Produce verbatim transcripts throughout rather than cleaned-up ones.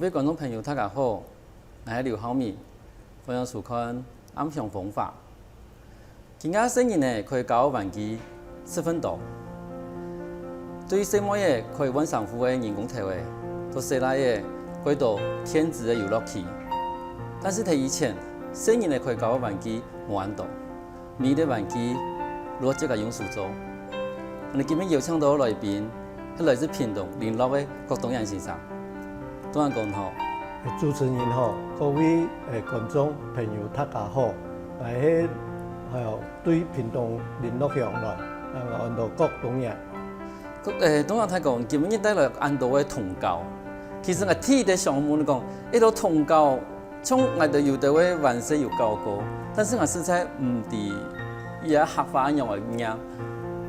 各位觀眾朋友，大家好，𠊎係劉浩明，歡迎收看《暗香風華》。今下細人仔可以搞个玩具十分多，對細妹仔可以換衫褲个人工頭仔，到細倈仔過多電子个遊樂器。但是在以前，細人仔可以搞个玩具無恁多。 每一隻玩具，都自家用手做。𠊎等今晡日邀請到个來賓，係來自屏東麟洛个郭東元先生。東元哥好。主持人好，各位，誒，觀眾朋友，大家好。𠊎係，誒，對屏東麟洛鄉來，啊，安到郭東元。 誒，東元大哥，今晡日帶來恁多个童搞。其實𠊎第一个想問講，這兜童搞，像𠊎兜有兜个還細有搞過，但是𠊎實在毋知佢个客話仰仔唸。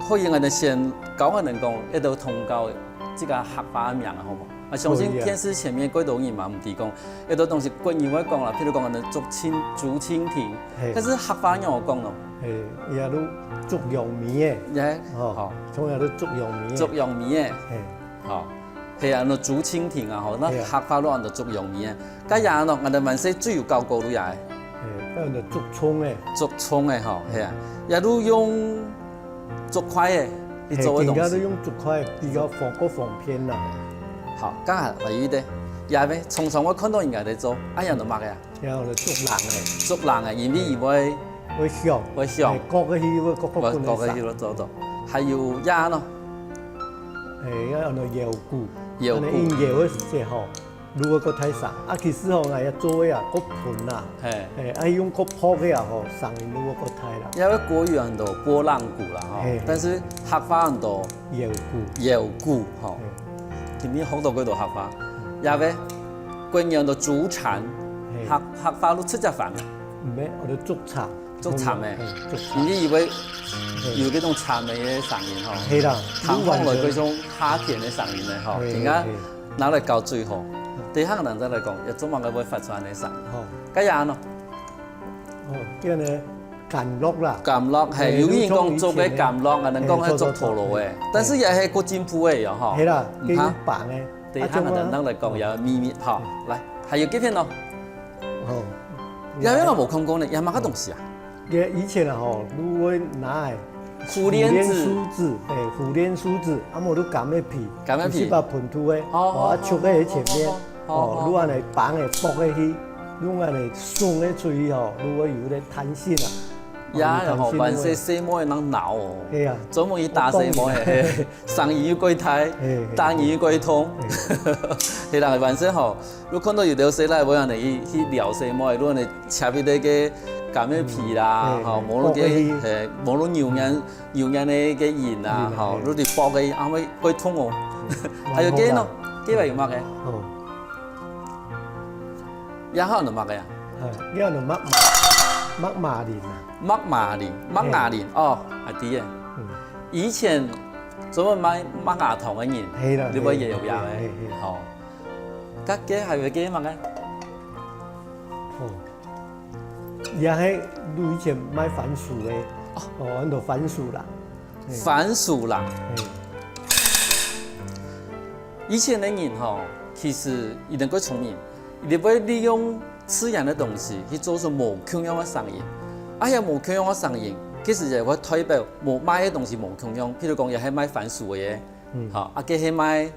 可以𠊎兜先教𠊎兜講，這兜童搞這个客話名好無？𠊎相信電視前面幾多人嘛毋知講，這兜東西國語會講啦，譬如講𠊎兜竹蜻、竹蜻蜓，但是客話仰仔講呢？ 嘿，也都竹楊梅仔，也，吼，像也都竹楊梅仔，竹楊梅仔，嘿，吼，係啊，該竹蜻蜓啊，吼，該客話都安到竹楊梅仔。該也呢，𠊎兜還細就有搞過這个，嘿，該安到竹蔥仔，竹蔥仔吼，係啊，也都用竹筷仔去做个東西，更加都用竹筷比較方，較方便啦。好，該下還有一個，也咩，常常會看到人家在做，啊，安到麼个啊？ 然後就竹籠仔，竹籠仔，因為佢會會響，會響，擱个去會擱擱擱个去會做做，還有呀喏，誒，要安到搖鼓，搖鼓，搖个時節吼，就會較大聲。啊，其實吼，𠊎也做个啊，較歕啊，嘿，誒，啊，用較薄个啊吼，聲音就會較大啦。因為國語安到撥浪鼓啦吼，但是客話安到搖鼓，搖鼓吼，今晡日學到幾多客話，也會國語安到竹蟬。 客客話都出隻番啊，毋係，𠊎兜竹蟬，竹蟬誒，竹蟬，因為佢會有這種蟬个聲音吼，係啦，聽起來這種夏天个聲音呢吼，人家拿來搞水吼，等下人再來講，也做麼个會發出恁个聲音，吼，該也呢，哦，叫呢，甘樂啦，甘樂，嘿，有人講竹个甘樂，啊，人講係竹陀螺誒，但是也係過進步誒喲吼，係啦，叫用棒誒。 等下𠊎兜來講也秘密吼。來，還有這片哦。哦，這片𠊎無看過呢，這麼个東西啊？這以前啊吼，就會拿來苦楝子，苦楝樹子，誒，苦楝樹子，啊，無就柑仔皮，柑仔皮，有時把盆土誒，哦，啊，束在前面，哦，就恁樣挷个、剝个去，用恁樣送个出去吼，就會有一個彈性啊。也吼，還細細妹能鬧哦，係啊，專門去打細妹，嘿。 聲音又過大，嘿，嘿，打人又過痛。嘿，係啦，還細吼，你看到有兜細倈會恁樣去去撩細妹，你恁樣切一個个柑仔皮啦，吼，無論个，嘿，無論牛眼牛眼个个仁啊，吼，你去剝个，啊會會痛哦。還有這呢，這位有麼个？哦，這下有麼个啊？哎，這下有麥麥馬鈴啊。麥馬鈴，麥馬鈴，哦，啊，知誒。 以前專門賣麥芽糖个人，係啦，你會也有影誒，係，係，係。吼，該該還有該麼个？哦，也係以前賣番薯个，哦，安到番薯啦，番薯啦。以前个人吼，其實佢等較聰明，佢會利用 自然个東西去做出無共樣个聲音。啊，這無共樣个聲音，其實也會代表無賣个東西無共樣。譬如講，這係賣番薯个，吼，啊，該係賣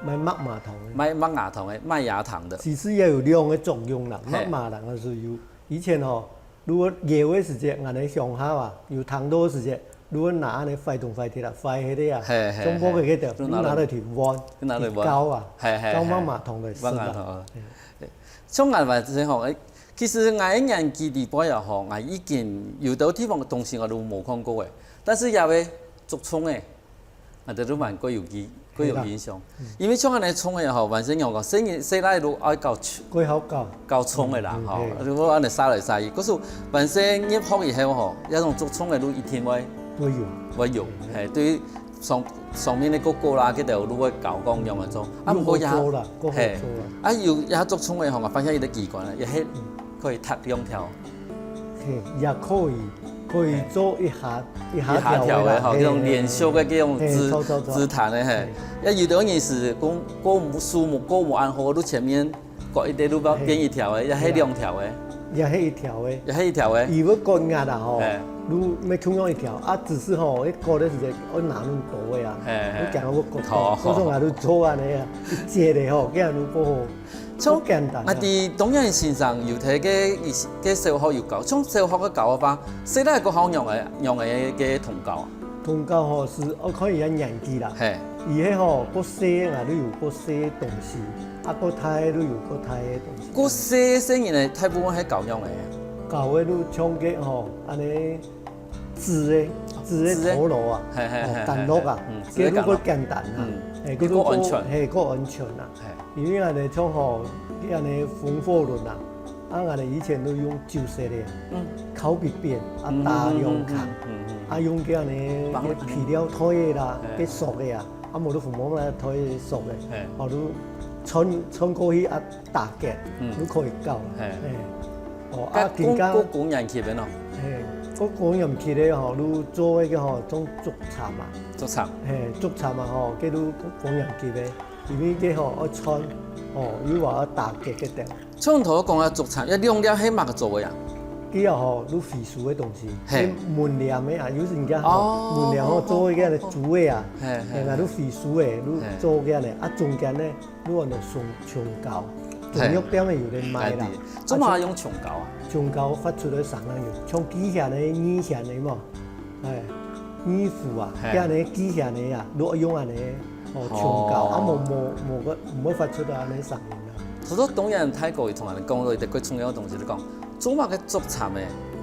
賣麥芽糖个，賣麥芽糖个，麥芽糖个。其實也有兩個作用啦，麥芽糖个係有，以前吼，如果搖个時節，𠊎等鄉下啊，有糖多个時節， 如果拿恁樣壞東壞鐵啊，壞忒个啊，係，係，總無个个，就拿來去換，去搞啊，搞麥芽糖來食啊。像𠊎話係吼，誒，其實𠊎个年紀裡背啊吼，𠊎已經有兜地方个東西𠊎都無看過誒，但是這位竹蔥誒，𠊎兜都還過有記，過有印象。因為像恁樣蔥誒吼，還細人講，細人細倈都愛搞 過好搞，搞蔥个啦，吼，就會恁樣殺來殺去。可是還細入學以後吼，這種竹蔥个就一定會會有，會有，係，對於上上面个哥哥啦，佢兜就會教講仰般做。啊，毋過也，係，啊有這竹蔥个吼，𠊎發現一個機關啊，也係可以䌈兩條。係，也可以，可以做一下一下條个啦，一下條个吼，這種連續个這種，係，係，織，做做做，織壇个，係。也有兜人係講，過無樹木，過無恁好，就前面割一垤就變一條个，也係兩條个，也係一條个，也係一條个。佢會割𠊎啊吼，嘿，就乜共樣一條啊，只是吼，佢割个時節愛拿恁多个啊，嘿嘿，你驚會割到，哦，所以𠊎就做恁呢啊，一節个吼，這樣就過好，像，好簡單啊。啊，你當然先生有在个，个小學有教，像小學个教个話，細倈个學校仰个仰个个通教啊？通教吼是愛看佢个年紀啦，嘿，佢係吼，過細个就有過細个東西。 啊，過大个就有過大个東西。過細細人个大部分係教仰个？教个就像个吼，恁呢紙个，紙个陀螺啊，嘿嘿嘿，哦，掸落啊，嘿，嗯，紙个掸落，該就較簡單啊，嗯，嘿，該就較安全，嘿，較安全啊。嘿，因為恁呢像吼，恁呢風火輪啊，啊，恁呢以前都用舊式个，嗯，烤筆邊啊，打兩空，嗯嗯嗯，啊，用个恁呢，放，个肥料堆个啦，嘿，个索个啊。 啊，無就紅毛嘛，推熟个，嘿，哦，就穿穿過去啊，打結，嗯，就可以搞。嘿，嘿，哦，啊，該更加高高年級个喏，嘿，高高年級个吼，就做一个吼，種竹杉啊，竹杉，嘿，竹杉啊吼，該就高年級个，因為該吼愛穿，哦，又話愛打結个等。 像頭講个竹杉，這兩粒係麼个做个啊？佢啊吼，就回收个東西，嘿，門簾个啊，有時人家吼，哦，門簾吼做个个竹个啊，嘿嘿，嘿，該就回收个，就做个呢，啊，中間呢，就安到松松膠，中藥店个有得賣啦。嘿，做麼用松膠啊？松膠發出个聲音有，像機械个、機械个嘛，哎，衣服啊，嘿，這樣个機械个啊，就用恁呢，哦，松膠，啊，無無無个，毋會發出恁呢聲音啊。 所以當然大哥佢同𠊎講到一個最重要个東西，就講，做麼个竹杉个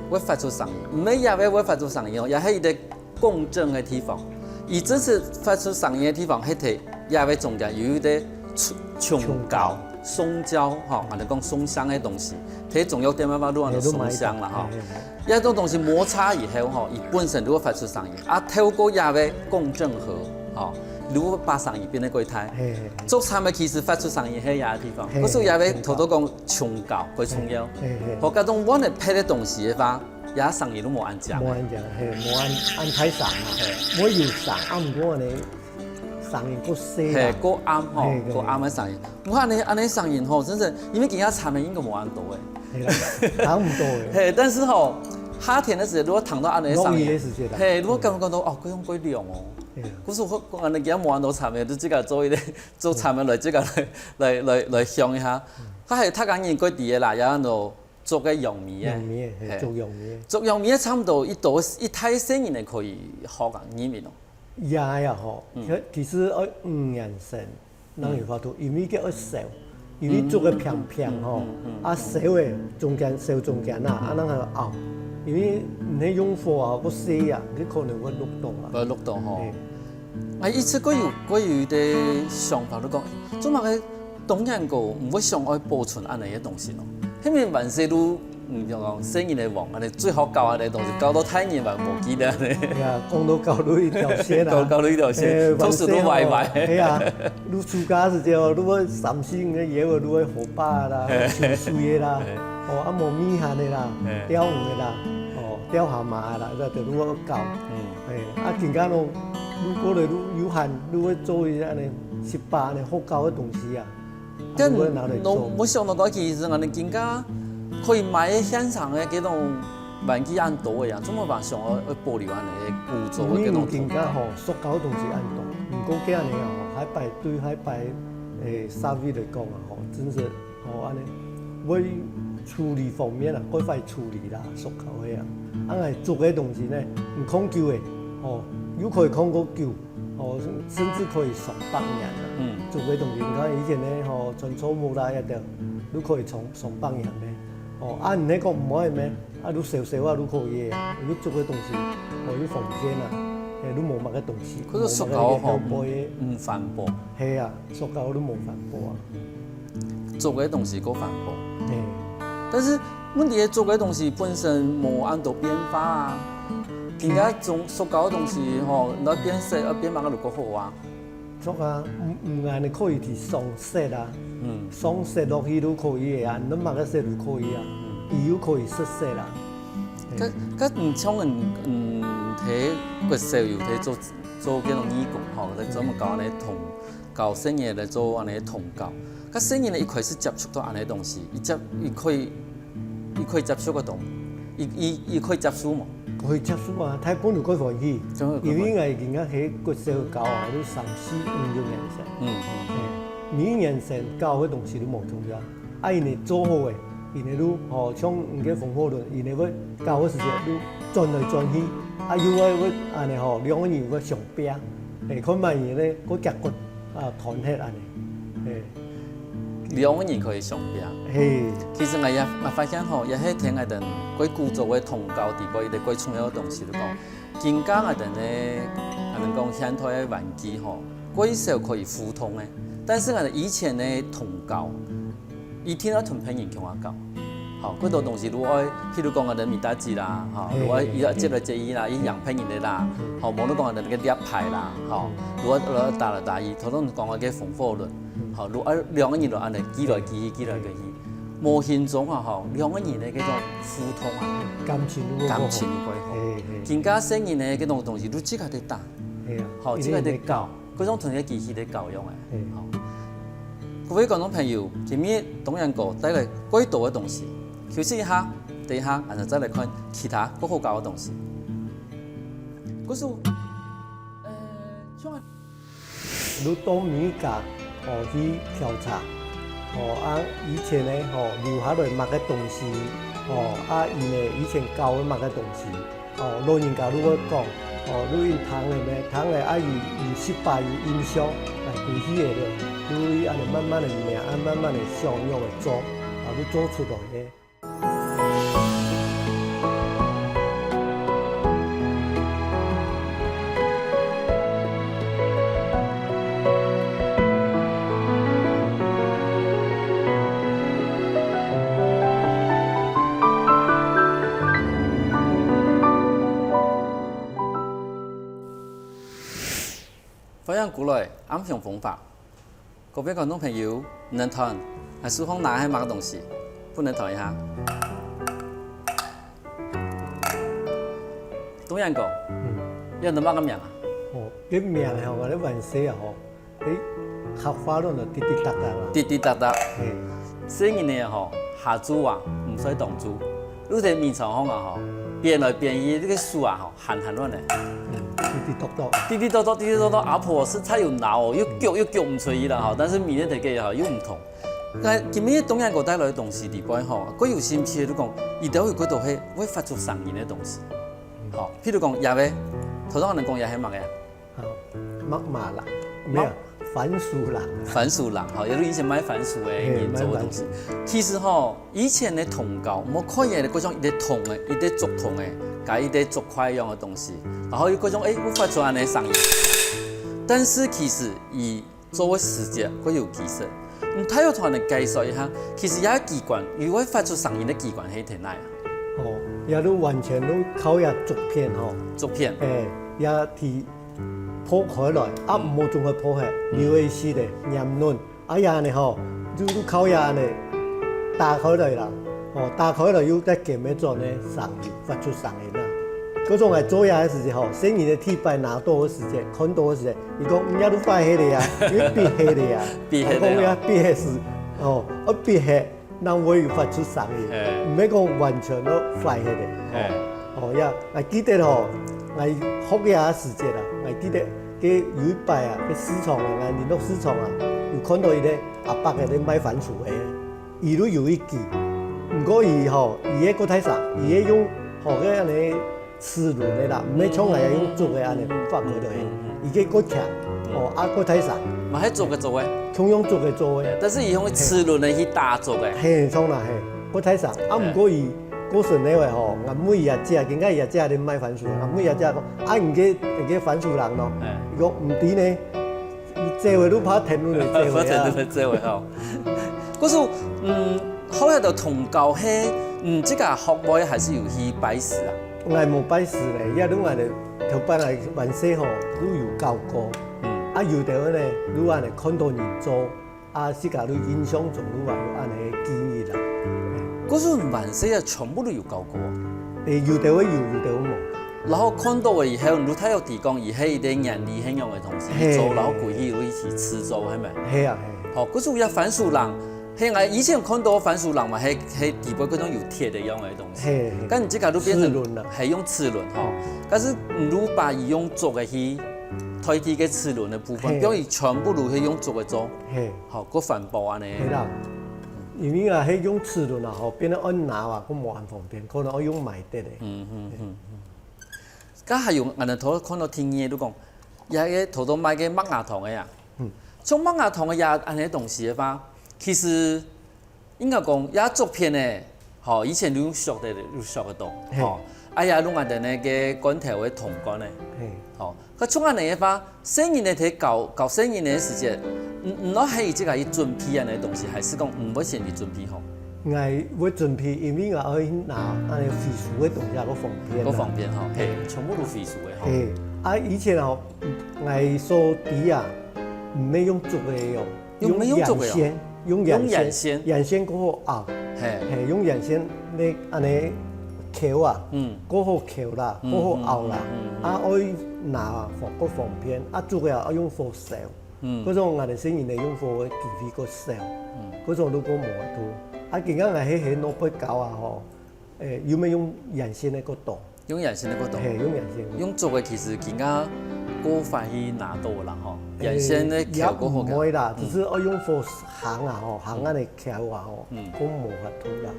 會發出聲音，毋係葉仔會發出聲音哦，也係一個共振个地方。佢真實發出聲音个地方，係在葉仔中間有一個松松膠，松膠，吼，𠊎等講松香个東西，在中藥店賣賣就安到松香啦，吼。嘿，嘿，嘿。 這種東西摩擦以後吼，佢本身就會發出聲音，啊，透過葉仔共振盒，吼，就會把聲音變得過大。嘿，嘿，嘿。竹杉个其實發出聲音係這個地方，嘿，可是葉仔頭頭講松膠，過重要。嘿，嘿，嘿。吼，該種換來別个東西个話，這聲音都無恁靚。無恁靚，嘿，無恁恁大聲啊，嘿，無有聲啊，毋過呢， 聲音過細啦。嘿，過暗吼，嘿，嘿。過暗个聲音。𠊎恁呢，恁呢聲音吼，真是，因為今下蠶仔應該無恁多个。嘿啦，差毋多个。嘿，但是吼，夏天个時節，如果聽到恁呢个聲音，落雨个時節啦。嘿，如果感覺到，哦，這種過涼哦。嘿啊。可是𠊎，𠊎恁呢今下無恁多蠶仔，就自家做一個，做蠶仔來，自家來，來，來，來香一下。嗯。佢還有大家人過知个啦，也安到竹个楊梅个。楊梅个，嘿，嘿。竹楊梅个。竹楊梅个差毋多一多，一大細人仔可以學啊，你明哦。 也呀吼，嗯。其，其實愛五年生，正有法度，因為佢愛燒，因為竹个平平吼，嗯，嗯，嗯，嗯。啊，燒个中間，燒中間啊，嗯。啊，正會拗，因為你用火啊，過細啊，佢可能會熝到啊。會熝到吼。嘿。啊，一直過有，過有一個想法，就講，做麼个 當然个，毋會想愛保存恁呢个東西咯。係毋係萬事都，嗯，就講細人个王，恁呢最好搞恁呢个東西，搞到大人還無記得呢。哎呀，講到搞到一條線啊。搞，搞到一條線，哎，同時都歪歪。萬事哦，哎呀，你暑假時節哦，你會三四五个月哦，你會河壩啦，嘿。泅水个啦，嘿。哦，啊，無米飯个啦，嘿。釣魚个啦，哦，釣蝦蟆个啦，這都你會搞。嗯。哎，啊，今下咯，你過來你有閒，你會做一下恁呢，十八恁呢好搞个東西啊。 但你會拿來做。我，我想到个其實恁呢今下可以買个現成个這種玩具恁多个啊，做麼个還想愛，愛保留恁呢个古早个這種因為今下吼，塑膠東西恁多，毋過這樣个吼，還擺對，還擺，誒，社會來講啊吼，真是吼，恁呢，會處理方面啊，過快處理啦，塑膠个啊。啊，來竹个東西呢，毋抗久个，吼，又可以抗過久， 哦，甚至可以上百年啊。嗯。竹个東西，你看以前个吼，穿草帽啦，一條，都可以上，上百年个。哦，啊，你那個毋愛咩？啊，都燒燒啊，都可以个啊。有竹个東西，哦，有房間啊，誒，都無麼个東西。可是塑膠吼，無麼个，毋，毋環保。係啊，塑膠都無環保啊。竹个東西較環保。係。但是問題係，竹个東西本身無恁多變化啊。 今下種塑膠个東西吼，你愛變色，愛變麼个就較好啊。著啊，毋，毋，恁呢可以去上色啊。嗯。上色落去都可以个啊，你麼个色都可以啊，嗯。佢又可以實色啊。該，該你像你，嗯，在國小有在做，做這種義工吼，在專門教恁呢同教細人仔來做恁呢童教。該細人仔一開始接觸到恁呢東西，佢接，佢可以，佢可以接觸得到，佢，佢，佢可以接受無？可以接受啊，大部分都蓋歡喜，真的蓋歡喜。因為𠊎今下係國小教啊，都三四五六年生，嗯，嗯。嘿，每一年生教个東西都無共樣。啊，佢等做好个，佢等都，吼，像你个風火輪，佢等會教个時節都轉來轉去，啊，又會，會恁呢吼，兩個人會相 拚，欸，看麼人呢，過結棍啊，斷忒恁呢，欸。兩個人可以相拚。嘿。其實𠊎也，𠊎發現吼，也係聽𠊎等過古早个童教底背，一個過重要个東西，就講，今下𠊎等呢，𠊎等講現代个玩具吼，過少可以互動个，但是𠊎等以前个童教， 一定愛同別人共下教。吼，幾多東西，如果愛，譬如講𠊎等米大姐啦，吼，嘿，如果愛，嘿，佢愛接來接去啦，佢贏別人个啦，嗯。吼，無論講𠊎等該个獵牌啦，吼，嗯。如果，如果打來打去，頭先講个風火輪，嗯。吼，如果兩個人就恁呢，舉來舉去，舉來舉去，嗯。無形中啊，吼，兩個人个該種互動啊，感情就會好。感情就會好。嘿，嘿。今下細人个該種東西，就自家在打。嘿啊，吼，一定得教。自家在教。 各種同个機器在教養个。嗯。吼。各位觀眾朋友，今日東陽哥帶來蓋多个東西，休息一下，等一下，𠊎等再來看其他更好搞个東西。故事，呃，像啊，你到美國，哦，去調查，哦，啊，以前呢，吼，留下來麼个東西，哦，啊，佢呢，以前教个麼个東西， 哦，老人家就會講，哦，你有聽了無？聽了啊，有，有識別，有印象，啊，歸去个了，你會恁呢慢慢个摸，啊，慢慢个想仰仔做，啊，你做出來个。 歡迎過來暗香風華。各位觀眾朋友，你等看，𠊎手項拿个係麼个東西？分你等看一下。東陽哥，嗯。這係麼个名啊？哦，這名吼，𠊎這還細啊吼。 欸，客話論啊，滴滴答答啦。滴滴答答。嘿。細人仔吼，下晝啊，毋使當晝。你在眠床項啊吼，變來變去，這个手啊吼，閒閒亂咧。嗯，滴滴答答。滴滴答答，滴滴答答，阿婆實在有惱哦，又叫又叫毋出去啦吼，但是每日在該吼又毋動。該今日東陽哥帶來个東西裡背吼，蓋有興趣个，就講，佢兜有幾多係會發出聲音个東西。好，譬如講，這个，頭先𠊎等講這係麼个啊？ 啊，蟆嫲啦，沒有，蟆，番薯啦。番薯啦，吼，也係以前賣番薯个人做个東西。嘿，賣番薯。其實吼，以前个童教，莫看佢个，就像一個桶个，一個竹筒个，加一個竹筷樣个東西，然後又各種，欸，會發出恁呢聲音。但是其實佢做个時節會有技術。嗯，大約同你介紹一下，其實這機關，佢會發出聲音个機關係在哪啊？哦，這就完全就靠這竹片吼。竹片。欸，這提 破開來，啊，毋好總係破忒，留一息个黏嫩。啊，這呢吼，就，就靠這呢打開來啦，吼，打開來又再撳一轉呢，聲音，發出聲音啦。該種來做這个時節吼，細人仔第一擺拿到个時節，看到个時節，佢講，嗯，這都壞忒了啊，因為必忒了啊。必忒了吼。講這必忒係，吼，愛必忒。 正會有發出聲音，嘿。毋係講完全都壞忒个。嘿。哦，呀，𠊎記得吼，𠊎學這个時節啊，𠊎記得該有一擺啊，該市場啊，𠊎聯絡市場啊，有看到一個阿伯仔咧賣番薯仔，佢就有一支，毋過佢吼，佢个較大聲，佢个用吼該恁呢 齒輪个啦，毋係像𠊎用竹个恁呢發過來，嗯，嗯，嗯。佢个較強，哦，啊，較大聲。嘛係竹个做个。共樣竹个做个。但是佢用齒輪个去打竹个。嘿，像啦，嘿，較大聲。啊，嘿。毋過佢過身了个吼，𠊎問佢阿姐，今下佢阿姐咧賣番薯，𠊎問佢阿姐講，啊，你个，你个番薯人咯？嘿。佢講毋知呢。 佢走个都怕天路个走个啊。怕天路个走个吼。故所，嗯，後來个童教係，嗯，自家學會還係有去拜師啊？𠊎無拜師咧，也都𠊎兜頭擺來還細吼，都有教過。嗯。啊，有兜呢，都恁呢看到人做，啊，自家都印象中都還有恁呢記憶啦。故所還細啊，全部都有教過。誒，有兜會有，有兜無。然後看到个以後，你就大約知講，佢係一個原理係仰个東西，嘿，做，然後歸去就去試做，係無？係啊，係。好，故所這番薯榔，係𠊎以前看到番薯榔嘛，係，係底背該種有鐵个樣个東西。嘿，嘿。但你這個就變成齒輪啦。係用齒輪吼，但是你就把佢用竹个去代替个齒輪个部分，嘿。變成全部都係用竹个做。嘿。 好，較環保恁呢。係啦，因為啊，係用齒輪啊，吼，變得愛拿啊，較無恁方便，可能愛用買得个。嗯嗯嗯嗯。該還有，𠊎等頭看到天氣都講，也个頭頭賣个麥芽糖个啊，嗯，像麥芽糖个呀，恁呢東西个話，其實應該講，也竹片呢，吼，以前都用削个，用削个多，嘿，吼，哎呀，用恁呢个罐頭个糖罐呢，嘿，吼， 該像恁呢个話，細人仔在教，教細人仔个時節，毋，毋愛係自家去準備恁呢東西，還係講毋會先去準備好？𠊎會準備，因為𠊎愛去拿恁呢回收个東西，較方便啦。較方便吼，嘿，全部都回收个吼。嘿，啊，以前吼，𠊎所知啊，毋係用竹个哦， 用，用竹个哦。用鉛線，用鉛線，用鉛線。鉛線較好拗。嘿。嘿，用鉛線來恁呢敲啊，嗯，較好敲啦，嗯，較好拗啦。嗯嗯嗯嗯。啊，愛拿較方便，啊，竹个啊，愛用火燒。嗯。該種𠊎等細人仔用火个機會較少。嗯。該種就較無法度。啊，今下𠊎係，係老伯教啊吼，誒，又愛用鉛線个較多。 用鉛線个較多。嘿，用鉛線个。用竹个其實今下較歡喜拿到啦吼，誒，鉛線个敲較好敲。也毋會啦，嗯。只是愛用火夯啊吼，夯恁呢敲啊吼，嗯。較無法度啦。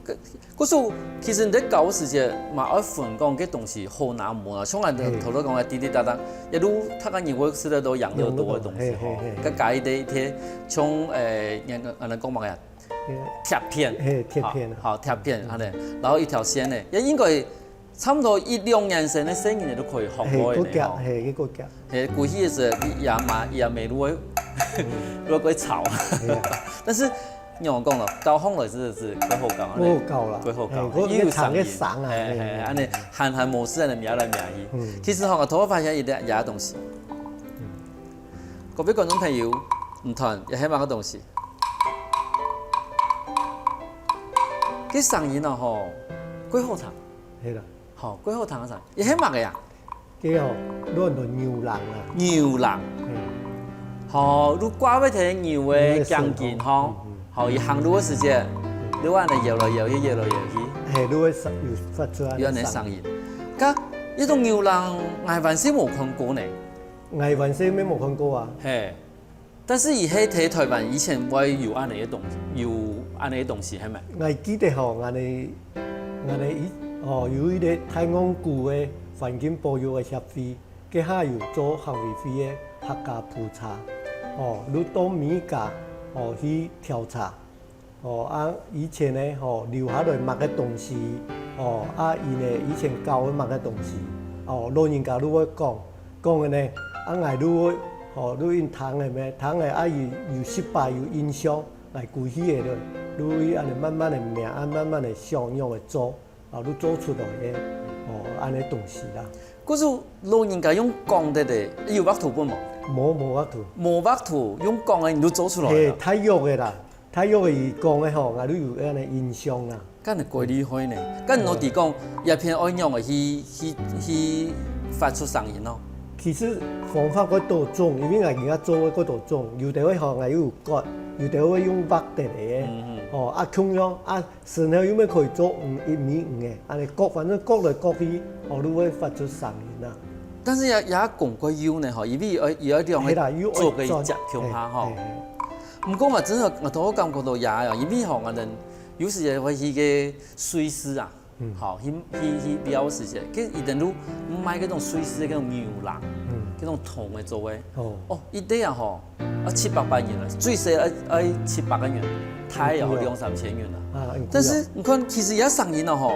故，故所，其實你在教个時節嘛，愛分講該東西好拿無啦。像𠊎等，嘿，頭頭講个滴滴答答，一路讀个人會食得到養樂多个東西吼。嘿，嘿，嘿。該加一點，一點，像，誒，人，人講麼个啊？ 鐵片，嘿，鐵片啊。好，好，鐵片，恁呢，然後一條線呢，也應該差不多一兩年生个細人仔都可以學會个呢，嘿，較遽，吼。嘿，佢較遽。嘿，過去个時候，也嘛，也沒路會，嗯，會，會吵。嘿啊。但是，仰講咯，教學來真的是較好教，恁呢。較好教啦。較好教，嘿，又有聲音。唱个聲啊，嘿，嘿，嘿。恁呢，閒閒無事恁呢，摸來摸去。嗯。其實吼，𠊎頭發現一個，一個東西。嗯。各位觀眾朋友，你看，這係麼个東西？ 該聲音啊吼，較好聽。係啦。吼，較好聽个聲音。這係麼个啊？該吼，亂亂牛郎啊。牛郎。嗯。吼，就掛在頭牛个頸根吼。牛个身吼。嗯，嗯。吼，佢行路个時節，嗯。就恁呢搖來搖去，搖來搖去。嘿，就會發，有發出恁呢有恁呢聲音。聲音。該，這種牛郎，𠊎還係無看過呢。𠊎還係乜無看過啊。嘿。 但是佢係在臺灣以前會有恁呢个東西，有恁呢个東西，係無？𠊎記得吼，𠊎等，𠊎等以，吼，有一個大安區个環境保育个協會，該下有做客委會个客家普查，吼，就到每家，吼，去調查。 哦，啊，以前呢，吼，留下來麼个東西，哦，啊，佢呢，以前教个麼个東西，哦，老人家就會講，講个呢，啊，𠊎就會，吼，就用聽个咩，聽个啊，有，有識別，有印象，𠊎歸去个了，就會恁呢慢慢个摸，啊，慢慢个想仰个做，啊，就做出來个，哦，恁呢東西啦。故所老人家用講个咧，有畫圖本無？無，無畫圖。無畫圖，用講个你就做出來了。嘿，大約个啦。 大約佢講个吼，𠊎就有恁呢印象啦。恁呢蓋厲害呢！恁呢你講，這片愛仰仔去，去，去發出聲音咯？其實方法有多種，因為𠊎今下做个有多種，有个會吼，𠊎又有割，有个會用畫个咧，嗯嗯。吼，啊，共樣啊，身後又乜可以做，嗯，一米五个，恁呢割，反正割來割去，吼，就會發出聲音啦。但是也，也講過有呢，吼，因為愛，也愛兩个係啦，又愛做个一隻轉，共下，吼。嘿，嘿，嘿。 毋過𠊎真个，𠊎都感覺到也哦，因為吼，𠊎等有時也會去个瑞士啊，嗯。吼，去，去，去尞時節，佢一定都賣該種瑞士个該種牛郎，嗯。該種銅个做个。哦。哦，一對啊吼，啊七八百銀啊，最少愛，愛七八个銀，大个吼，嗯，對啊。兩三千銀啊。啊，很貴啊。但是你看，其實這聲音啊吼，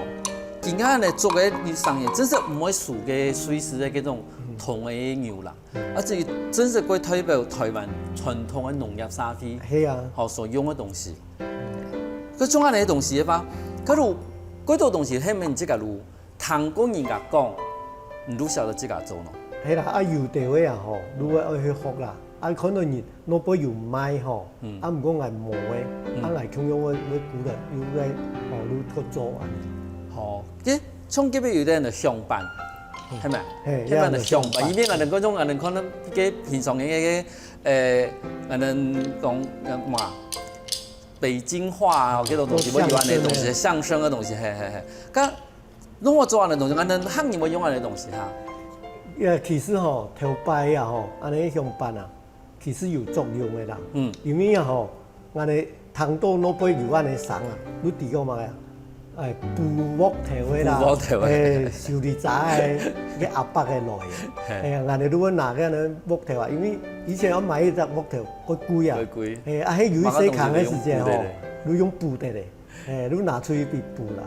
今下呢做个聲音，真是毋會輸个瑞士个該種銅个牛郎。 啊，這真係蓋代表臺灣傳統个農業社會，係啊。吼，所用个東西。嗯。該種恁呢个東西个話，假如蓋多東西係毋係你自家就聽過人家講，你就曉得自家做咯？係啦，啊，有个話啊吼，就會愛去學啦。啊，看到人外背有賣吼，嗯。啊，毋過𠊎無个，嗯。啊，𠊎共樣會，會鼓勵，又會，吼，就去做恁呢。吼，該像這邊有兜人響板，係無？係，有兜人響板，因為𠊎兜觀眾，𠊎兜可能个平常个个，呃，𠊎兜講，呃，麼，北京話啊，這種東西，會有恁樣个東西，相聲个東西，係係係。該，仰會做恁樣个東西，𠊎兜客人會用恁樣个東西哈。呃，其實吼，頭擺啊吼，恁樣響板啊， 其實有作用个啦。嗯。因為啊吼，𠊎兜聽到外背有恁樣聲啊，你知講麼个啊？哎，補鑊頭个啦，補鑊頭个。哎，修理車个，个阿伯个來个。係。哎呀，𠊎兜如果拿个恁樣鑊頭啊，因為以前愛買一隻鑊頭，較貴啊。較貴。哎，啊，該有一些空个時節吼，買个東西都用補个咧。你用補个咧。 嘿，你拿出去分補啦。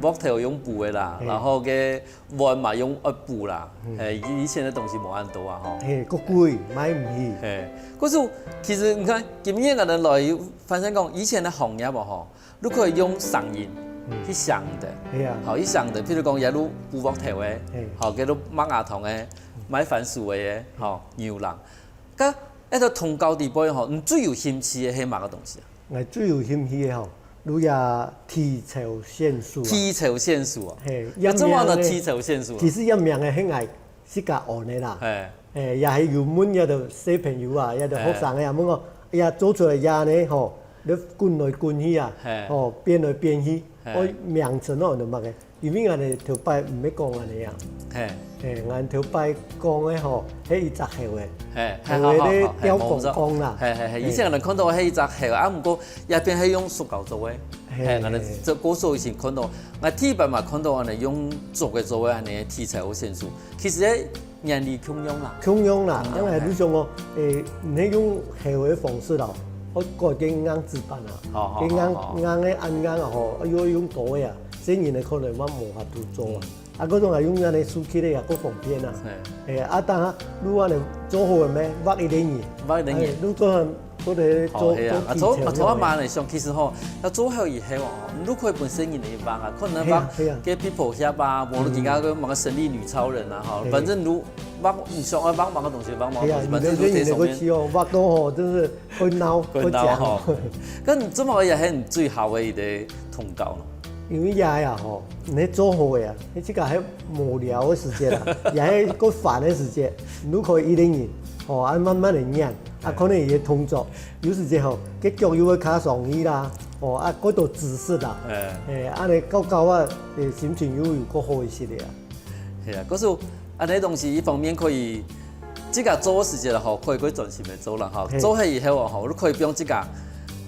鑊頭用補个啦，嘿。然後个碗嘛用愛補啦，嗯。嘿，以前个東西無恁多啊吼。嘿，較貴，買毋起。嘿，可是其實你看，今日𠊎兜來發現講，以前个行業哦吼，你可以用聲音嗯。去想的。嘿啊。好，去想的，譬如講，也你補鑊頭个，嘿。好，給你剝牙痛个，買番薯个，好，牛郎。該，該个通告底背吼，你最有興趣个係麼个東西啊？ 𠊎最有興趣个吼，就係體操選手啊。體操選手啊？嘿，這麼个體操選手啊？其實這名个係𠊎自家安个啦。嘿。嘿，也係有問這兜小朋友啊，這兜學生个啊，嘿。問講，哎呀，做出來這呢吼，你滾來滾去啊，嘿。吼，變來變去，嘿。哦，名稱哦，就麼个。 因為𠊎兜頭擺毋係講恁樣啊。嘿。嘿，𠊎頭擺講个吼，係一隻猴仔。嘿，猴仔咧，嘿，好，好，好，嘿，吊槓槓啦。嘿，嘿，嘿，嘿。以前人看到係一隻猴，啊，毋過這片係用塑膠做个。嘿，嘿，𠊎兜這故所以前看到，𠊎第一擺嘛看到恁樣用竹个做个恁樣體操个選手。其實該 原理共樣啦。共樣啦，嗯，當然，嘿。你想哦，誒，毋係用猴个方式啦，愛改个硬紙板啊，好，好，个硬，好，好。硬个恁硬啊吼，愛用，用刀个啊，細人仔可能嘛無法度做啊。嗯。啊，該種啊，用恁樣手起个啊，較方便啊。嘿。誒，啊，當下，你恁樣做好个咩？畫一個圓。畫一個圓。誒，你做好 做得做，哦，係啊，做啊，做，啊，做啊，慢慢想，其實吼，愛做好以後哦，你可以分細人仔畫啊，可能畫，係啊，係啊。該People Shop啊，無論其他个麼个神力女超人啊，吼，係。反正你畫，你想愛畫麼个東西，畫麼个東西，係啊，反正你就在上面。你个細人仔過去哦，畫到吼，真是會惱，會惱吼。會講。該你做麼个也係你最好个一個通告咯？因為這呀吼，你做好个啊，你自家係無聊个時節啦，也係過煩个時節，你可以一個人，吼，啊，慢慢个念。 啊，可能佢个動作，有時節吼，个腳又會較上去啦，哦，啊，過多姿勢啦，哎。哎，恁樣搞搞啊，誒，心情又有較好一些个啊。係啊，可是恁樣東西，一方面可以自家做个時節吼，可以過專心个做啦吼，嘿。做好以後吼，你可以放自家，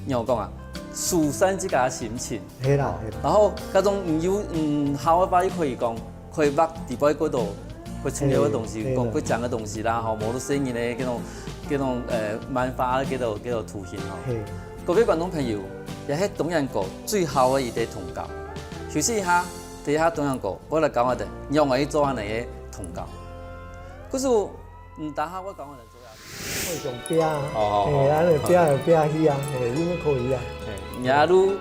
仰般講啊，疏散自家个心情。 係啦，係啦。然後，該種你有，嗯，好个話，又可以講，可以畫底背過多，會重要个東西，嘿，講過靚个東西啦，吼，無論細人个該種，該種，呃，漫畫啊，該種，該種圖形吼。嘿。各位觀眾朋友，這係東陽哥最好个一個通告。休息一下，等一下東陽哥，𠊎來教𠊎兜，仰般去做恁樣个通告。可是，嗯，等下𠊎教𠊎兜 愛上壁啊，哦，哦，哦。嘿，恁樣壁來壁去啊，嘿，應該可以啊。嘿，若如，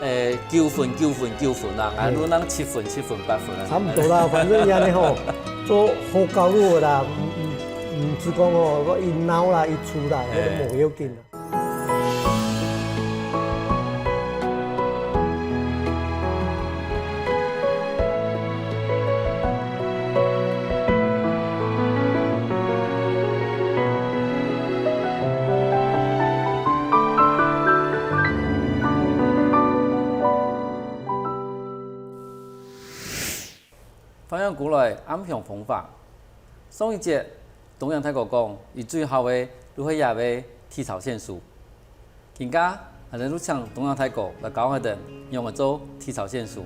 誒，九分、九分、九分啊，嗯。若如咱七分、七分、八分啊。差不多啦，反正恁樣吼，做好搞路个啦，毋，毋，毋是講吼，講一鬧啦，一出啦，嘿。該都無要緊啦。 歡迎轉來暗香風華。上一節，東陽大哥講，佢最好个就係這位體操選手。今下，𠊎兜就請東陽大哥來教𠊎兜仰般做體操選手。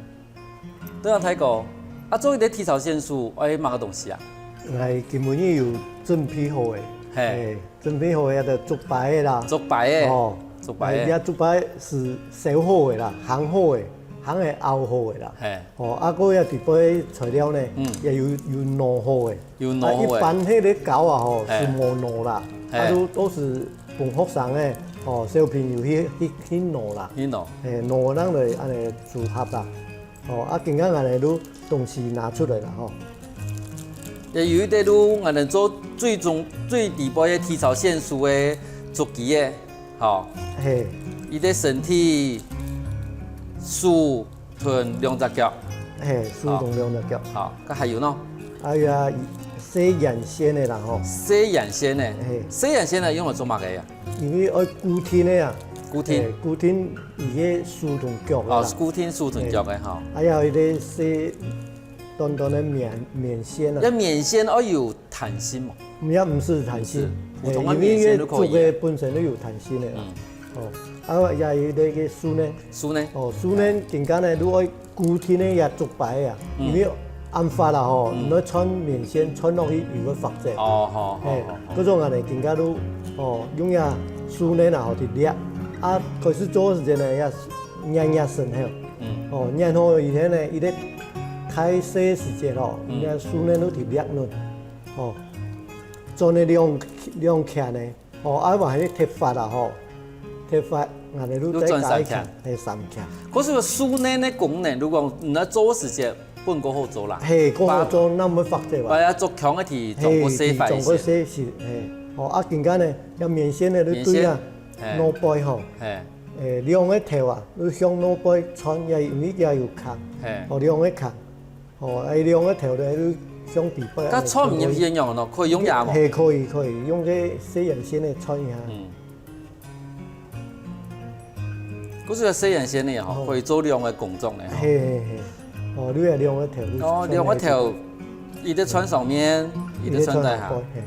東陽大哥，啊，做一個體操選手愛麼个東西啊？𠊎今晡日有準備好个，嘿。嘿， 準備好个就竹排个啦。竹排个。哦，竹排个。哎，這竹排係燒好个啦，烘好个，烘个拗好个啦。嘿。哦，啊，過這底背材料呢，嗯。也有，有挼好个。有挼好个。啊，一般該個教啊吼，嘿。係無挼啦。嘿。啊，都，都係分學生个，哦，小朋友去，去，去挼啦。去挼。嘿，挼个人來恁樣組合啦。 哦，啊，今下𠊎兜就東西拿出來啦，吼。也有一個就𠊎兜做最終，最底背个體操選手个足跡个，吼。嘿。佢个身體、手同兩隻腳。嘿，手動兩隻腳。好，該還有呢？哎呀，細眼線个啦吼。細眼線个，嘿。細眼線个用來做麼个啊？因為愛固定个啊。固定。嘿，固定佢个手動腳个啦。哦，固定手動腳个吼。嘿。還有一個細短短个棉，棉線啊。該棉線愛有彈性無？也毋使彈性。毋使，普通个棉線都可以啊。嘿，因為竹个本身都有彈性个啦。嗯。哦，啊，也有一個手呢。手呢？哦，手呢，更加呢，如果固定个也竹排个啊，嗯。因為恁闊啦吼，嗯。你愛穿棉線穿落去又會發折。哦，好，好，嘿，好，好。該種恁呢，更加都，哦，用這手呢，然後去掠，啊，開始做个時節呢，也捏捏身後。嗯。哦，捏好以後呢，一直太細个時節吼，嗯。你看手呢，都去掠呢，哦，做呢兩，兩圈呢。 哦，啊，嘛係鐵發啊吼，鐵發，𠊎等都再加一圈，又轉三圈。係三圈。可是手呢个功能，如果你愛做个時節，本過好做啦。係，過好做，那麼發展吧。把它做強个體，做個細塊一些。係，做個細，係，哦，啊，更加呢，要棉線呢，你對啊，棉線，係。腦背吼，係。誒，兩個頭啊，你向腦背穿，也有，也有空，係。哦，兩個空。 哦，哎，兩個頭咧，就向底背。該穿毋入去个樣咯，可以用這無？係，可以，可以，用這細眼線个穿一下。嗯。故所細眼線个吼，哦。可以做兩個工作个吼。係，係，係。哦，你有兩個頭，哦，兩個頭，一個穿上面，一個穿底下。一個穿上背，係。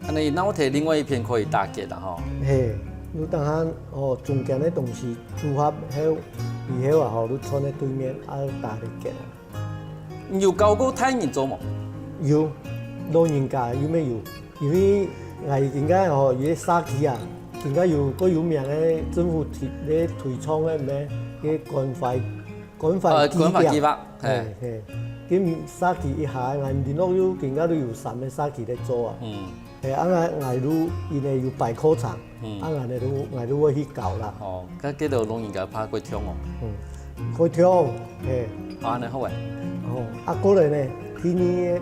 嗯。 恁呢，該𠊎看另外一片可以打結了吼。係，你等下，哦，中間个東西組合好以後啊，吼，你穿个對面，啊，打个結啊。你有教過大人做無？有，老人家有無有？因為𠊎應該吼，有个社區啊，應該有个有名个政府提，咧推崇个咩，个關懷 關懷計畫。呃，關懷計畫，係，係。係。該社區一下，𠊎等屋有，今下都有三個社區咧做啊。嗯。係，啊，𠊎，𠊎都，因為有擺課程，嗯。啊，𠊎等都，𠊎都會去教啦。哦，該，該兜老人家怕過痛哦。嗯，過痛，係。啊，恁呢好誒。哦，啊，過來呢，第二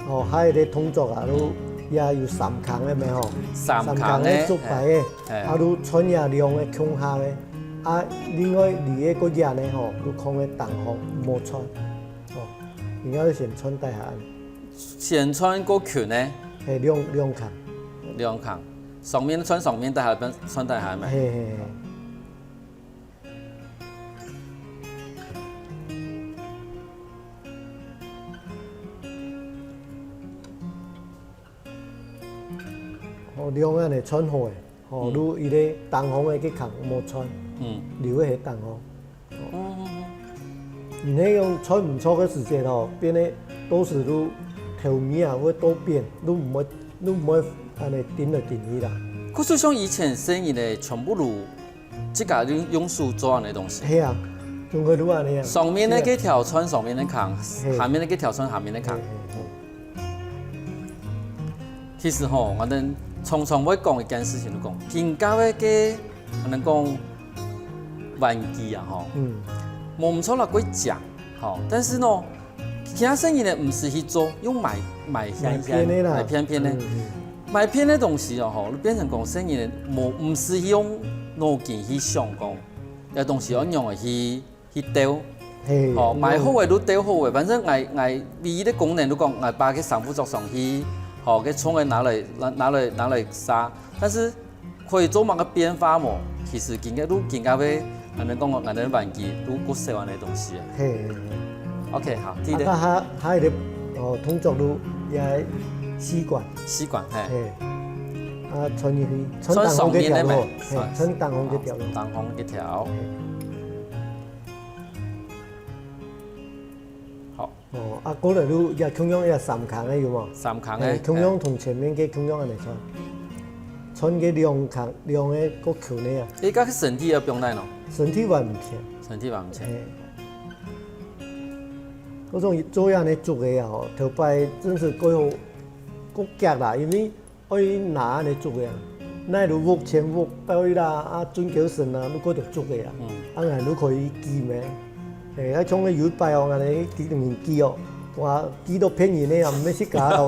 個，哦，還有一個動作啊，都也有三空个咩吼？三空个，三空个竹排个，係。啊，都穿也兩個共下个。 啊，另外，你个个人呢吼，你看个地方莫穿，哦，你愛先穿底下。先穿過裙呢？係，兩，兩空。兩空，上面穿上面，底下穿底下嘛。係，係，係。哦，兩個呢穿好誒。 吼，嗯。你一個頂項个該空莫穿，嗯。留个係頂項。哦。嗯，嗯，嗯。你該樣穿毋著个時節吼，變到到時你頭尾啊會倒扁，你毋會，你毋會恁呢頂來頂去啦。可是像以前細人仔全部都自家用，用手做恁呢東西。係啊，總係都恁呢啊。上面个該條穿上面个空，係。下面个該條穿下面个空。係，係，係。 其實吼，𠊎等常常會講一件事情，就講，今下个，𠊎等講玩具啊吼，嗯。無毋著啦，過靚，吼，但是呢，其他細人仔毋使去做，用買，買便便，買便个啦。買便便个。嗯，嗯。買便个東西哦，吼，變成講細人仔無，毋使去用腦筋去想講，這東西愛仰仔去 去鬥。係，吼，買好个就鬥好个，反正𠊎，𠊎唯一个功能就講，𠊎把該衫褲著上去，吼，該重个拿來，拿，拿來，拿來挲。但是可以做麼个變化無？其實今下就今下个，恁呢講，恁呢玩具就較少恁呢東西。係，係，係。OK，好，記得。啊，還，還有一個，哦，動作就也係吸管。吸管，係。係。啊，穿入去，穿頂項該條路，穿上面个嘛。係，穿。穿頂項該條路。頂項該條。係。 好。哦，啊，過來就也共樣也三空个有無？三空个，係，共樣同前面个共樣恁呢穿。穿个兩空，兩個角球那樣。誒，該身體愛放哪呢？身體還毋前。身體還毋前。係。該種做樣个竹个啊，吼，頭擺真係過好，過遽啦，因為 愛拿恁呢竹个啊，哪有屋前屋背啦，啊，準高層啊，你過著竹个啊，嗯。啊，𠊎你可以鋸咩？誒，啊，像个有一擺哦，𠊎呢鋸兩支哦，哇，鋸到騙人个啊，毋係自家哦，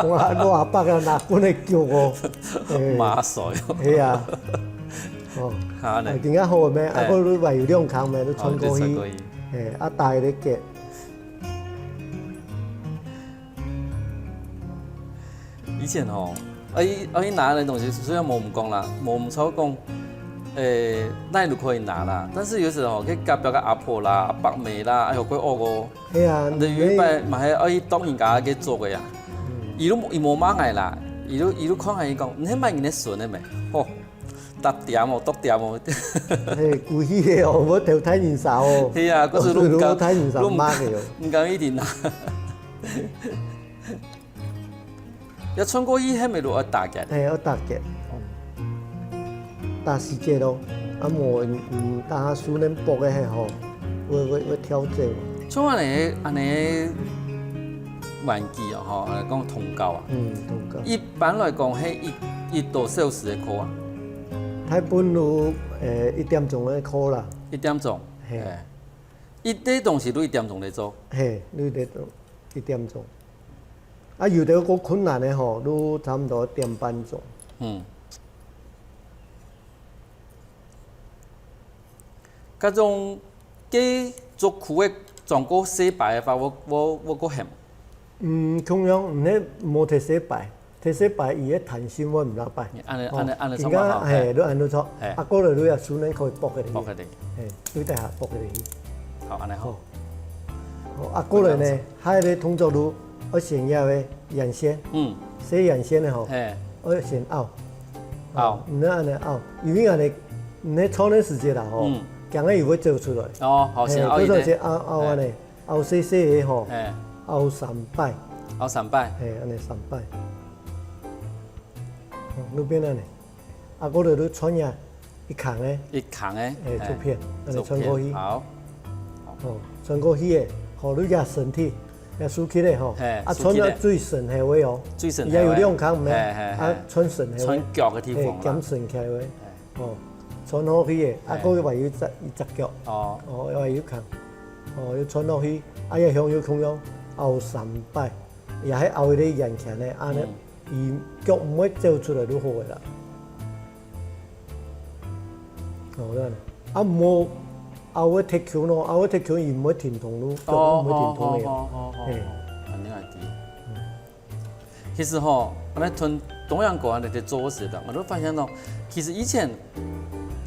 哇，我阿伯啊，拿棍來鋸哦，誒，馬賽哦。係啊，哦，哈呢。啊，今下好咩？啊，嘿。過你還有兩空咩？你穿過去。哦，你穿過去。嘿，啊，打一个結。以前吼，愛愛拿个東西，雖然無毋講啦，無毋錯講，誒，哪都可以拿啦。但是有時候，去隔壁个阿婆啦、阿伯姆啦，哎喲，過惡哦。係啊，你有一擺嘛還愛當人家个做个呀。伊都伊無罵𠊎啦，伊都伊都看下伊講，你係罵人个孫个咩？吼，逐點哦，逐點哦。嘿，故意个哦，無投大人啥哦。係啊，可是都毋敢，都大人啥罵个哦。毋敢一定拿。 要穿過去，係咪都愛打結？嘿，愛打結，打死結咯。啊，無，嗯，打下手恁薄个係吼，會會會跳走。像恁呢恁呢玩具哦，吼，講通告啊。嗯，通告。一般來講，係一一多小時个課啊？大部分都，誒，一點鐘个課啦。一點鐘，嘿。一個東西都一點鐘來做。嘿，你得做。 一點鐘。啊，有兜較困難个吼，都差毋多一點半鐘。嗯。該種該足苦个裝過細擺个話，我我我過嫌。嗯，共樣，毋係無提細擺，提細擺伊个彈性會毋罅擺。恁呢恁呢恁呢，差毋多好。嘿，你恁呢做，啊，過來你也手能可以剝个。剝个。嘿，對底下剝个。好，恁呢好。 哦，啊，過來呢，還有一個動作就愛先要个眼線，嗯，洗眼線个吼，嘿，愛先拗，拗，毋能恁呢拗，因為恁呢，你穿个時節啦吼，嗯，驚个油會走出來。哦，好，先拗一點，做做先拗拗恁呢，拗細細个吼，嘿，拗三擺，拗三擺，嘿，恁呢三擺，哦，路邊恁呢。 啊，過來就穿呀，一空个，一空个，誒，竹片，恁呢穿過去。好，哦，穿過去个，好，你个身體，也收起來吼，嘿，啊，穿到最深个位哦，最深个位，也有兩空咩？嘿嘿嘿，啊，穿深个位，穿腳个地方啦，嘿，減深起來位，哦，穿好去个，啊，過去還有一隻一隻腳，哦，哦，還有空，哦，又穿落去，啊，也向右共樣，拗三擺，也係拗一個圓圈个，啊， 伊腳毋會走出來就好个啦。哦，恁呢。啊，無拗个忒久咯，拗个忒久伊毋會停動咯，腳毋會停動个。哦，哦，哦，哦，嘿。恁呢也對。其實吼，𠊎等同東陽哥恁呢在做个時候，𠊎都發現咯，其實以前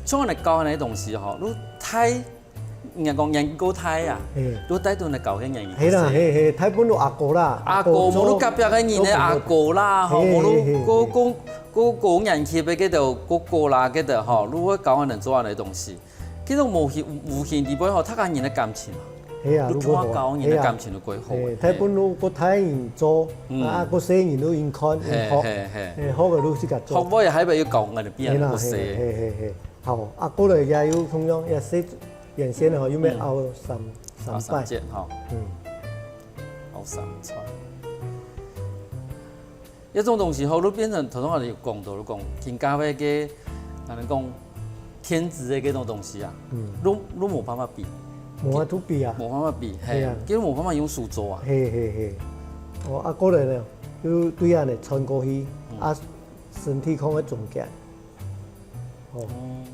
像𠊎等教恁呢東西吼，都太 人家講年紀較大啊，嘿，都帶轉來教个年紀較細。係啦，嘿嘿，大部分都阿哥啦，阿哥，無就隔壁个人个阿哥啦，吼，無就高高高高年級个該兜哥哥啦，該兜吼，就會教恁呢做恁呢東西。其實無形無形底背吼，大家人个感情啊，係啊，就看教人个感情就過好。嘿，大部分都較大人做，啊，較細人都應看應學，嘿嘿嘿，嘿，學个都自家做。學會還係要教恁呢變較細。嘿嘿嘿。 好，啊，過來也有共樣，也係眼線吼，又愛拗三，三擺。三節吼。嗯。拗三擺。這種東西吼，就變成頭先𠊎有講到，就講，更加个个，人講，天資个這種東西啊，嗯，都都無辦法比。無法度比啊。無辦法比，嘿，係啊，根本無辦法用手做啊。嘿嘿嘿。哦，啊，過來呢，又對恁呢穿過去，啊，身體囥在中間。 哦。嗯。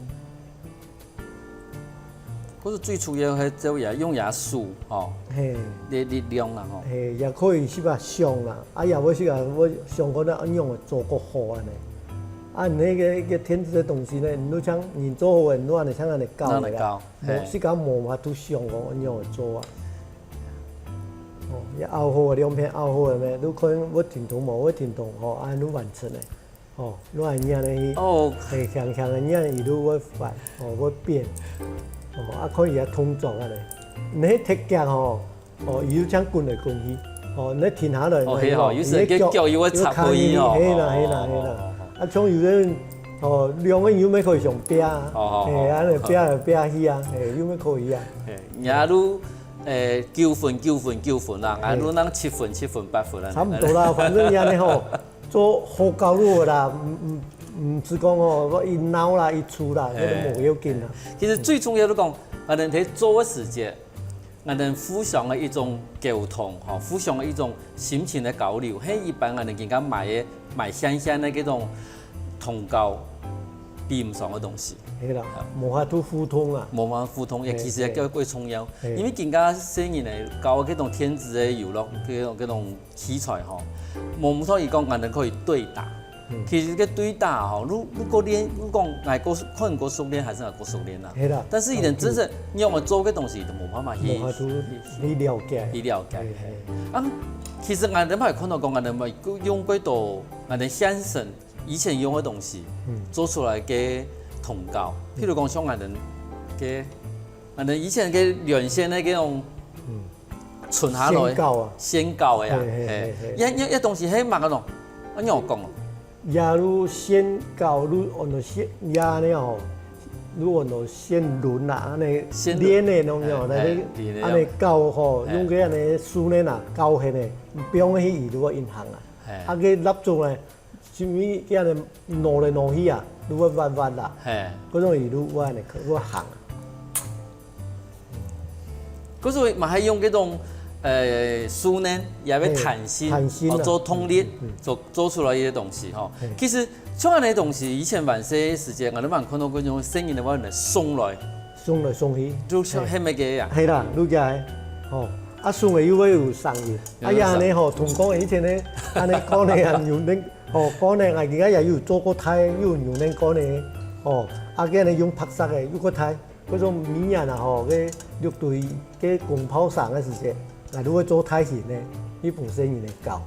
可是最主要還係用這手吼，嘿，力力量啦吼。嘿，也可以試下想啦，啊，也會試下會想看啊，恁樣做較好恁呢。啊，你該个个天資个東西呢，你都像人做好个，你都恁呢像恁呢教个啦，恁呢教，嘿，無自家無法度想講恁樣做啊。哦，也拗好个，兩片拗好个咩，你看會停動無？會停動吼，啊，你完成个。 哦，你愛仰仔去，哦，嘿，輕輕仔仰仔，伊就會翻，哦，會變，哦，啊，看伊个動作恁呢。你忒遽吼，哦，伊就像滾來滾去，哦，你停下來，哦，係吼，有時个腳又會插過去哦，嘿啦，嘿啦，嘿啦。哦，啊，像有个人，哦，兩个人又愛可以相拚啊，哦，嘿，恁呢拚來拚去啊，嘿，又愛可以啊。嘿，若都，誒，九分、九分、九分啦，哎，都能七分、七分、八分啦。差不多啦，反正恁呢吼， 做好教路个啦，毋毋毋是講哦，一鬧啦，一處啦，該都無要緊啦。其實最重要就講，𠊎等在做个時節，𠊎等互相个一種溝通，吼，互相个一種心情个交流，係一般𠊎等今下賣个賣線線个這種通告，比毋上个東西。係啦，無法度互動啊。無法度互動，也其實也較過重要。係。因為今下細人仔搞个這種電子个遊樂，這種這種器材吼，無毋同意講，𠊎等可以對打。其實个對打吼，如如果練，如果講𠊎過可能過熟練，還係𠊎過熟練啦。係啦。但是佢等真正讓我做个東西，都無辦法去無法度去了解。去了解。係係。啊，其實𠊎等嘛看到講，𠊎等嘛用過多，𠊎等現成以前用个東西，做出來个糖糕，譬如講像𠊎等个，𠊎等以前个連線个這種，存下來，線糕啊。線糕个啊，係係係係。也也也東西係麼个咯？啊，仰講哦？也如線糕，如安到線也呢吼，如安到線輪啊，安呢線輪。鏈个東西吼，嘿，嘿，那个鏈个安呢糕吼，嘿。用个安呢樹呢啊，糕起呢，放去伊如果銀行啊，嘿。啊个蠟燭呢， 因為佢安呢挪來挪去啊，愈會彎彎啦。嘿。該種佢愈會安呢，愈會行。該種嘛還用該種，呃，樹呢，也會彈性，嘿，彈性啊。哦，做動力，嗯，嗯。做做出來一些東西吼。嘿。其實像安呢東西，以前還細个時節，𠊎兜還看到該種細人仔會安呢送來，送來送去。就像嘿。係麼个樣？係啦，就恁樣个，吼，啊，送个又會有聲音，啊，有聲。也安呢吼，同講以前呢，安呢講呢，啊，有恁 哦，糕呢，𠊎今下也有做過大，又有牛奶糕呢。哦，啊，佢呢用白色个，又過大，該種米啊吼，該六堆个公炮上个時節，𠊎都會做大型个，去分細人仔搞。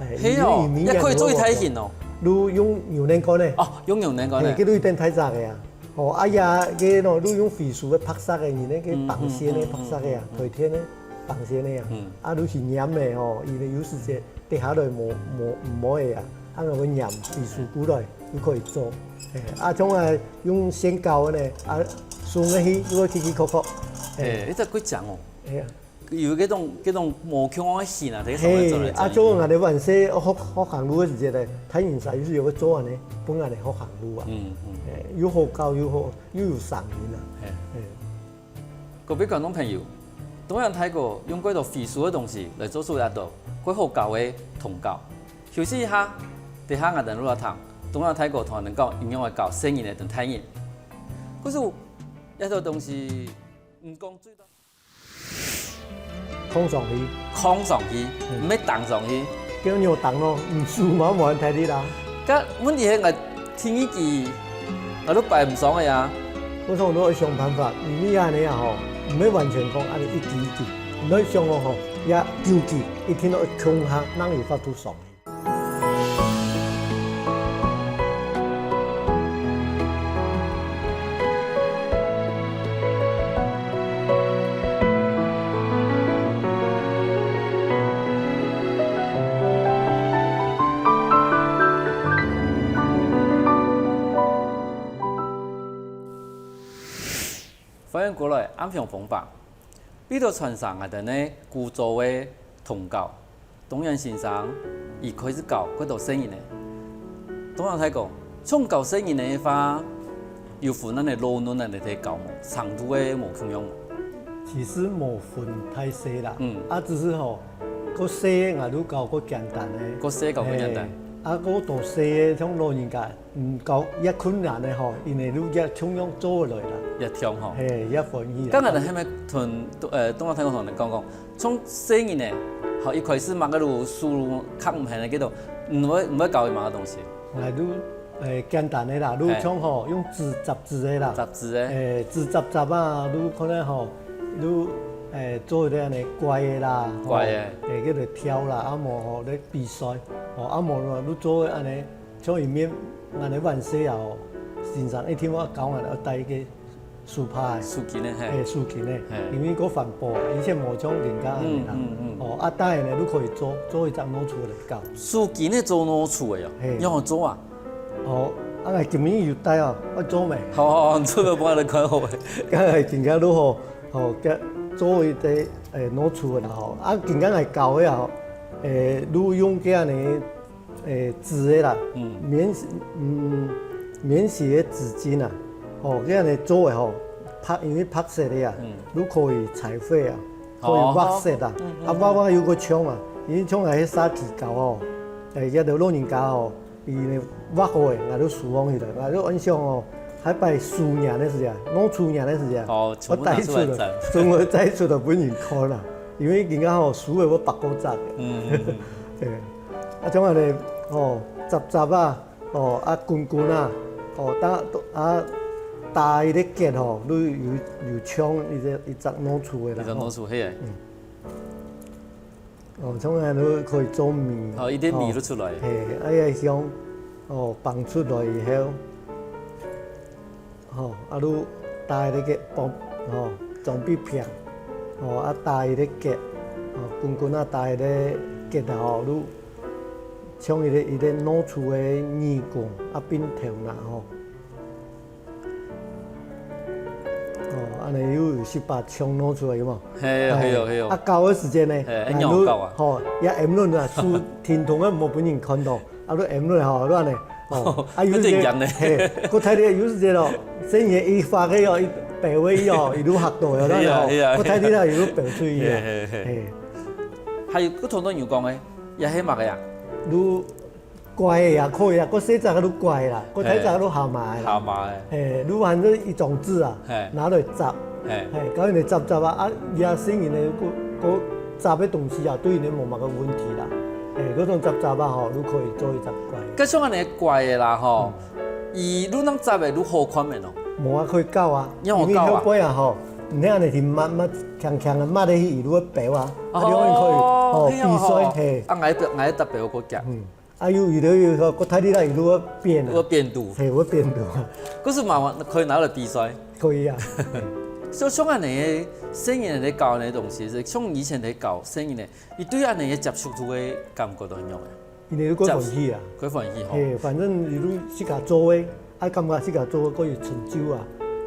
哎，係哦，因為米啊也可以做一大型哦。都用牛奶糕呢。哦，用牛奶糕呢。嘿，佢都一定大隻个啊。哦，啊呀，佢喏，都用回收个白色个，你那个嗯，綁線个嗯，白色个啊，嗯，嗯。腿天个绑線个啊，嗯。啊，都是黏个吼，因為有時節 跌下來無無毋好个啊，啊，𠊎會黏，回收過來又可以做。嘿，啊，像啊用線糕个呢，啊，送个去又會起起硞硞。嘿。嘿，你這幾講哦。嘿啊。有該種該種無共樣个形啊，在上面做來嘿，啊，做去。像𠊎兜還細學學行路个時節呢，大人儕有時也會做安呢，分𠊎兜學行路啊。嗯，嗯。嘿，又好搞又好，又有聲音啊。嘿。嘿。 各位觀眾朋友，東陽大哥用幾多回收个東西來做出一道幾好搞个糖糕。休息一下，等下𠊎兜來聽東陽大哥同𠊎兜講仰般來搞細人仔同大人。可是這道東西，毋講最多。囥上去。囥上去，嗯。毋係釘上去。叫你有釘咯，毋輸嘛，無恁大力啦。該問題係𠊎 第二支，𠊎都擺毋上个啊。𠊎想都愛想辦法，因為安呢啊吼，毋係完全講安呢一支一支，毋愛想講吼，也九支一定愛共下，哪有法度上去。 歡迎過來，暗香風吧。為著傳承𠊎兜个古早个糖糕，東陽先生，佢開始教幾多細人仔。東陽大哥，像教細人仔个話，有分恁仔老嫩恁仔个教無？程度个無共樣無？其實無分大細啦，嗯。啊，只是吼，較細个𠊎就教較簡單个。較細教較簡單。嘿，啊，較大細个，像老人家， 嗯，教也困難个吼，因為你也共樣做來啦。也暢吼。嘿，也歡喜啦。該𠊎兜係毋係同，呃，東亞太空同你講講，從細人仔，吼，一開始嘛，該路書較毋係該種，毋會，毋會教佢麼个東西。啊，就，呃，簡單个啦，就像吼，用紙、雜紙个啦。雜紙个。欸，紙雜雜啊，就可能吼，就，欸，做一个安呢乖个啦，吼，乖个。欸，叫做跳啦，啊，無吼，咧比賽，吼，啊，無咯，就做安呢 像以前𠊎兜還細啊吼，先生一定愛教𠊎兜愛帶一个手帕个，手巾个，嘿。嘿，手巾个，嘿。因為較環保啊，以前無像今下安呢啦。嗯，嗯，嗯。哦，啊，帶呢，你可以做，做一隻老鼠來搞。手巾个做老鼠个哦，嘿。仰般做啊？哦，啊，𠊎今日有帶哦，愛做咩？好，好，好，你做个幫𠊎來看好未？剛才今下如何，吼，做一个，誒，老鼠个啦吼。啊，今下𠊎教个啊，誒，你用个安呢 誒，紙个啦，嗯。免，嗯，免洗个紙巾啊，吼，這樣來做个吼，白，因為白色个啊，嗯。你可以彩繪啊，可以畫色啊，哦。嗯，嗯，啊，畫畫又較像啊，因為像𠊎該沙皮狗吼，誒，這兜老人家吼，佢畫好个，𠊎就收藏起來，𠊎就印象吼，大擺收年个時節，弄出年个時節，哦，全部拿出來斬。我帶出來，總會帶出來分人看啦，因為人家吼，收个會白過斬个。嗯，嗯，嗯。對，啊，像恁呢，哦，雜雜啊，哦，啊，滾滾啊，哦，打，啊，打一个結吼，你有，有像一隻，一隻弄出个啦，一隻弄出，吼。嘿。嗯。 哦，像恁樣可以做米。哦，一點米都出來。哦，嘿，啊，這香，哦，放出來以後，吼，啊，你打一个結，哦，裝備平，哦，啊，打一个結，哦，滾滾啊，打一个結啊，吼，你像一个，一个弄出个耳公，啊，變頭那，吼。 哦，恁呢又有十八種弄出來，有無？嘿，嘿哦，嘿哦。啊，搞个時間呢，嘿，愛仰搞啊？吼，也M輪啊，手停動啊，無分人看到，啊，都M輪吼，亂呢，哦，啊，有時間，嘿，過大力有時間咯，細人一發个哦，一白位哦，一路嚇到个，嘿啊，嘿啊，過大力啦，一路白出去啊，嘿，嘿，嘿。嘿。還有，過頭頭有講个，也係麼个啊？你 怪个也可以啊，過細隻个都怪啦，過大隻个都蛤蟆个啦。蛤蟆个。嘿，你反正一種子啊，嘿。拿來摘，嘿。嘿，搞你摘摘啊，啊，也細人个，過，過摘个東西啊，對你無麼个問題啦。嘿，嗰種摘摘啊，吼，你可以做一隻怪。該像恁呢怪个啦，吼，嗯。佢你能摘个，你好看無咯？無啊，可以搞啊，你好搞啊？因為後背啊，吼，你恁呢去抹，抹，強強个抹落去，佢會飆啊，啊，你可以，哦，哦，嘿哦，比賽，吼。嘿。啊，𠊎，𠊎特別有個講。嗯。 啊，有，有的有个，過大力啦，有个會變啊。會變大。嘿，會變大啊。可是嘛，可以拿來比賽。可以啊。所以像恁呢个細人仔教个東西，係像以前个教細人仔，佢對恁呢个接觸度个感覺到仰般？因為佢過歡喜啊。過歡喜吼。嘿，反正佢都自家做个，啊，感覺自家做个過有成就啊，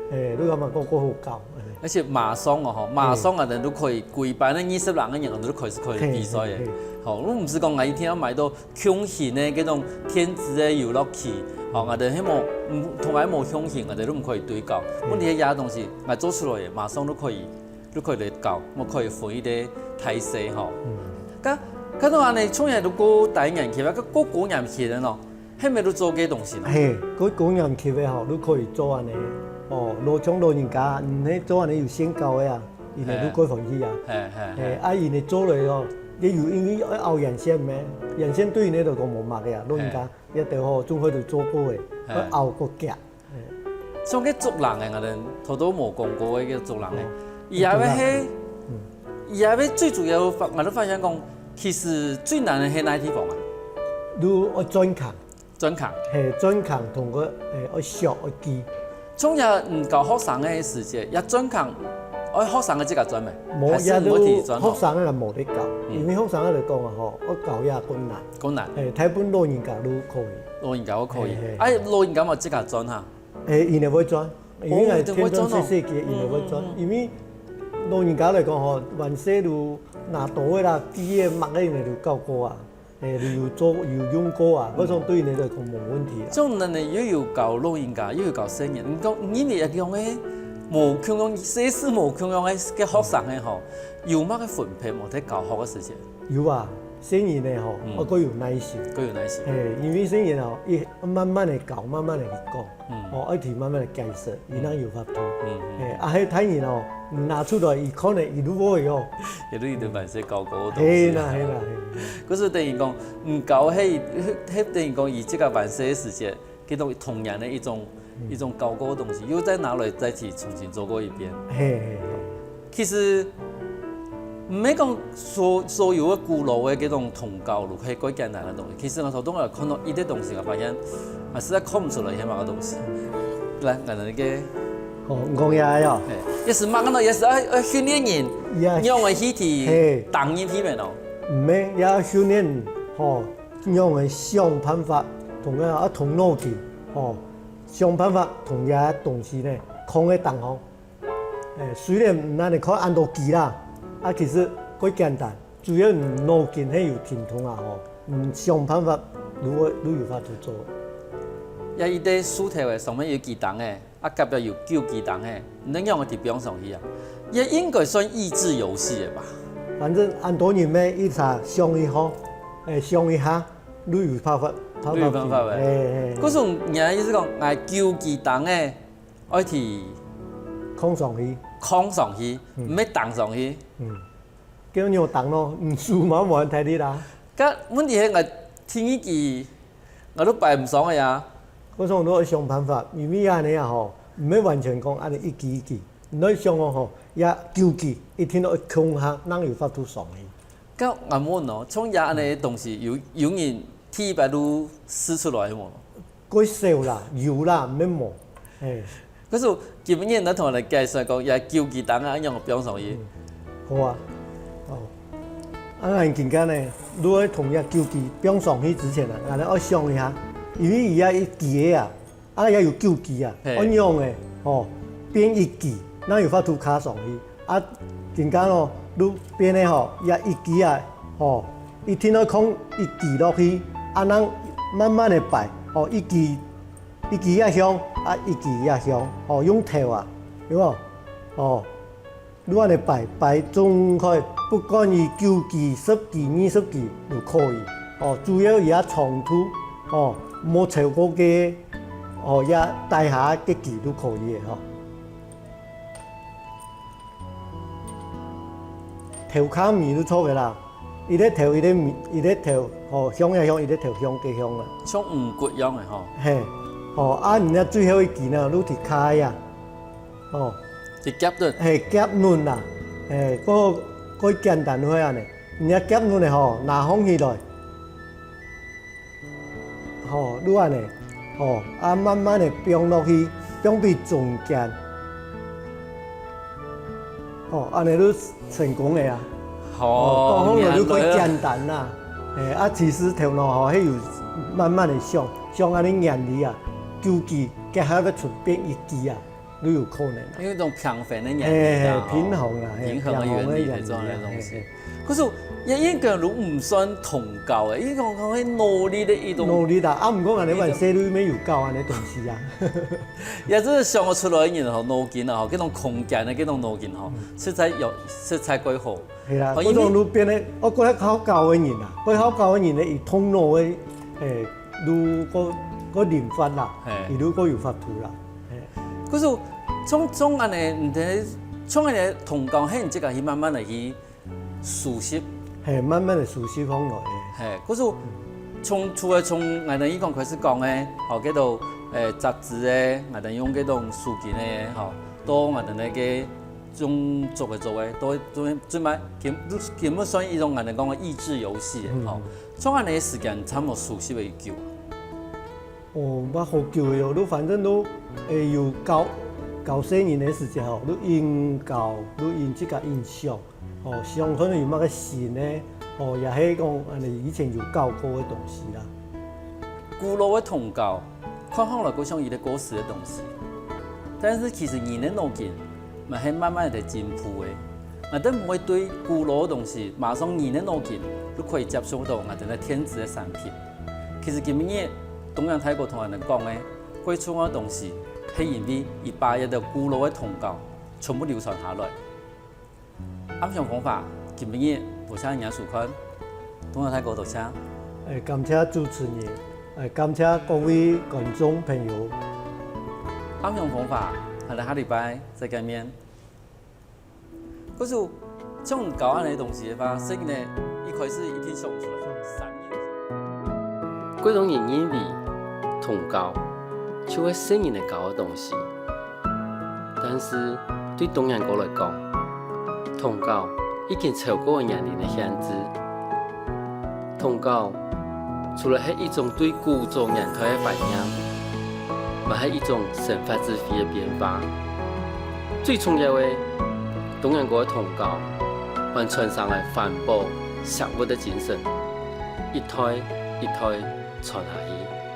嘿，你感覺過，過好搞。 而且馬上哦，吼，馬上啊，人都可以，規班个二十零个人，都開始可以比賽个。嘿，嘿，嘿。吼，你毋係講𠊎一定愛買到共型个該種電子个遊樂器，吼，𠊎兜係無，嗯，同𠊎無共型，𠊎兜都毋可以對搞。嘿。問題係這東西，𠊎做出來个，馬上都可以，都可以來搞，𠊎可以分一個大細吼。嗯。該，該到恁呢，從來都過低年級啊，過，過高年級个咯。 係毋係都做該東西呢？嘿，該高年級个吼，你可以做恁呢。哦，老，像老人家，你係做恁呢有線搞个啊，佢等都過歡喜啊。嘿，嘿，嘿。嘿，啊，佢等做了哦，你有因為愛拗眼線咩？眼線對佢等來講無麼个啊，老人家，嘿。一兜吼，總會都做過个，嘿。愛拗過遽。嘿。像該竹籃个，𠊎等頭頭無講過个該竹籃个，哦。佢也會係，嗯。佢也會最主要發，𠊎都發現講，其實最難个係哪个地方啊？你愛鑽空。 鑽空。嘿，鑽空同佢，嘿，愛削，愛鋸。像這你教學生个時節，這鑽空，愛學生个自家鑽咩？無，還係毋會提前鑽好？這都學生个無得教，嗯。因為學生个來講啊，吼，愛教也困難。困難。嘿，大部分老人家都可以。老人家都可以。嘿，嘿。啊，老人家嘛自家鑽哈？嘿，佢等會鑽，因為哦，佢等會鑽哦。天生細細个，佢等會鑽，嗯，嗯，嗯。因為老人家來講吼，還細就拿刀个啦，鋸个、剝个，佢等就教過啊。 嘿，你有做，有用過啊，嗯。該種對你來講無問題啊。像恁呢又有教老人家，又有教細人，你講，你認為這樣个無共樣，世事無共樣个，个學生个吼，有麼个分別無？在教學个時節？有啊，細人个吼，嗯。愛過有耐心。過有耐心。嘿，因為細人吼，佢慢慢个教，慢慢个去講。 嗯。哦，愛提慢慢个解釋，嗯。佢正有法度。嗯，嗯。嘿，啊，該大人哦，拿出來佢看个，佢都會哦。也都，佢都還細教過个東西。嘿啦，嘿啦，嘿啦。可是等於講，嗯，教，該，該等於講，佢自家還細个時節，該種童年个一種，嗯。一種教過个東西，又再拿來再去重新做過一遍。嘿，嘿，嘿。 其實，毋係講所，所有个古老个這種童教路係蓋簡單个東西。其實𠊎頭先來看到一個東西，𠊎發現，𠊎實在看毋出來係麼个東西。來，𠊎等个，哦，你講這个哦。嘿，也係麼个呢？也係愛，愛訓練人，也，仰般去提，嘿。當人體面哦。毋係，也愛訓練，吼，仰般想辦法，同个，啊，動腦筋，吼，想辦法同這東西呢，囥个當中。 欸，雖然毋單淨看恁多字啦，啊，其實蓋簡單，主要你腦筋係有停動啊吼，你想辦法，如果，如有法度做。也一個書頭个，上面有幾張个，啊，隔壁有九幾張个，你仰般去放上去啊？也應該算益智遊戲个吧？反正恁多人咩，一下想一下，欸，想一下，就有辦法，辦法。就有辦法个。嘿，嘿，嘿。可是你个意思講，𠊎九幾張个，愛提囥上去，囥上去，毋係釘上去。嗯，叫你有釘咯，毋輸嘛，無恁大力啦。該問題係𠊎第一支，𠊎都擺毋上个呀。𠊎想都愛想辦法，因為恁樣啊吼，毋係完全講恁樣一支一支，你愛想哦吼，也九支一定愛共下，正有法度上去。該𠊎問哦，像這恁樣个東西，有有人第一擺就試出來無？ 較少啦，有啦，毋係無。嘿。可是今日你同𠊎來介紹講，這九支釘啊，仰般放上去？嗯，好啊。哦，啊，𠊎今日呢，你愛同這九支放上去之前啊，𠊎等愛想一下，因為佢這一支个啊，啊，也有九支啊，嘿。愛仰个，吼，變一支，正有法度囥上去。 啊，今日哦，你變个吼，這一支啊，吼，一定愛囥一支落去，啊，正慢慢个擺，吼，一支一支也向，啊，一支也向，吼，用頭啊，對無？吼，你恁樣擺，擺中開，不管佢九支、十支、二十支都可以，吼，主要佢个長度，吼，莫超過該，吼，這底下个支都可以个，吼。 頭囥尾就著个啦，一个頭一个尾，一个頭，吼，向也向，一个頭向个向啦。像魚骨樣个吼。嘿，吼，啊，人家最後一支呢，你提囥个啊，吼。就夾等。嘿，夾等啦，嘿，較較簡單个恁樣，人家夾等个吼，拿放起來。 吼，就恁樣，吼，啊，慢慢个放落去，放對中間。吼，恁樣就成功个啊。吼，哦，講好了就較簡單啦。嘿，啊，其實頭腦吼，係有慢慢个想，想恁樣原理啊，九支結合个出變一支啊。 都有可能啊。有一種平衡个原理啦，嘿，嘿，吼。平衡啊，嘿，平衡个原理來做个東西。平衡个原理啊，嘿，嘿。可是，也應該都毋算銅鉤欸，應該講係腦力个一種。腦力啦，啊，毋過恁樣，一種。萬歲都沒有搞恁樣東西啊。也係想得出來个人吼，腦筋啊吼，這種空間个這種腦筋吼，嗯。實在有，實在過好。係啦，哦，因為這種都變得，哦，過好搞个人啊，過好搞个人呢，佢頭腦个，誒，都過，過靈活啦，嘿。佢都過有法度啦，嘿。 可是像，像恁樣，你等，像恁樣銅鉤，係你自家去慢慢个去收集。嘿，慢慢个收集放落去。嘿，可是從，除了從𠊎等以前開始講个，吼，叫做，誒，雜誌个，𠊎等用這種手巾个，吼，到𠊎等該个種竹个做个，到，到，做嘛，根，根本算一種𠊎等講个益智遊戲，嗯。吼。像恁樣个時間差不多收集了幾久啊？ 哦，毋好久个哦，都反正都，誒，有教，教細人个時節吼，都印教，都印自家印象，哦，想看有麼个新个，哦，也係講，恁樣以前有教過个東西啦。古老个銅鉤，看起來過像一個過時个東西，但是其實人个腦筋 嘛係慢慢在進步个。𠊎等毋會對古老个東西，馬上人个腦筋就可以接受到𠊎等个電子个產品。其實今晡日東陽大哥同𠊎等講个，過重要个東西，係因為佢把這兜古老个銅鉤全部流傳下來。暗香風華，今晡日多謝你个收看，東陽大哥多謝。誒，感謝主持人，誒，感謝各位觀眾朋友。暗香風華，𠊎等下禮拜 再見面。可是像鉤恁樣个東西个話，細人仔一開始一定想毋出來，像三年。過多人認為銅鉤就係細人仔搞个東西，但是對東陽哥來講，銅鉤已經超過年齡个限制。 銅鉤除了係一種對古早年代个懷念，嘛係一種生活智慧个變化。最重要个，東陽哥个銅鉤，還傳承了環保、惜物个精神，一代一代傳下去。